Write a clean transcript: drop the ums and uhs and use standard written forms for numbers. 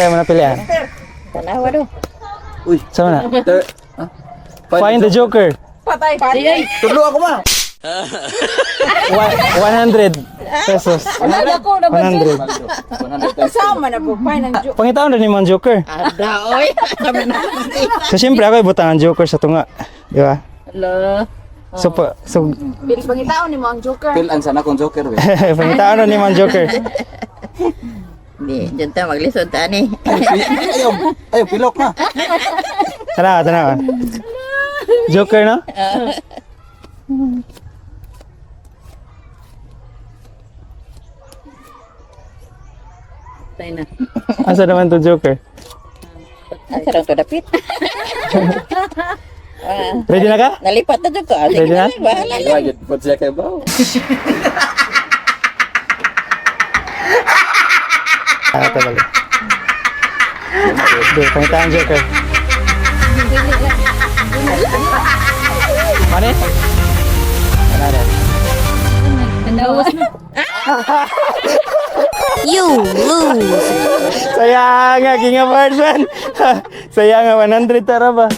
Sa mo napili ah? Tanawa do. Uy. Sa mo na? Ah? Find the Joker. Patay. Patay. Tudlo ako ma. 100 pesos. Wala ko na 100. 100 times. Sama na po. Find ang joker. Pangitaon rin ni mga Joker. Ada oy. Kami na. So siyempre ako ibutang ang Joker sa tunga. Di ba? Ala. So, so Pili pangitaon ni mo ang joker. Pil-an sana kung Joker we. pangitaon rin ni mga Joker. Di, dyan ta maglisod ta ni. Ayaw, ayaw pilok na. Tanawa, tanawa. Joker, no? Patay na. Asa naman to Joker? Asa raw to dapit? Ready na ka? Nalipat na jud ko. Ah, sige Ready na? na, bahala lang. Why jud pud siya kay baw. Ah, ito balik. Di, pangitaan Joker. Mane? Wala na. You lose. Sayang nga, King of Hearts man. Sayang nga, 100 tara ba?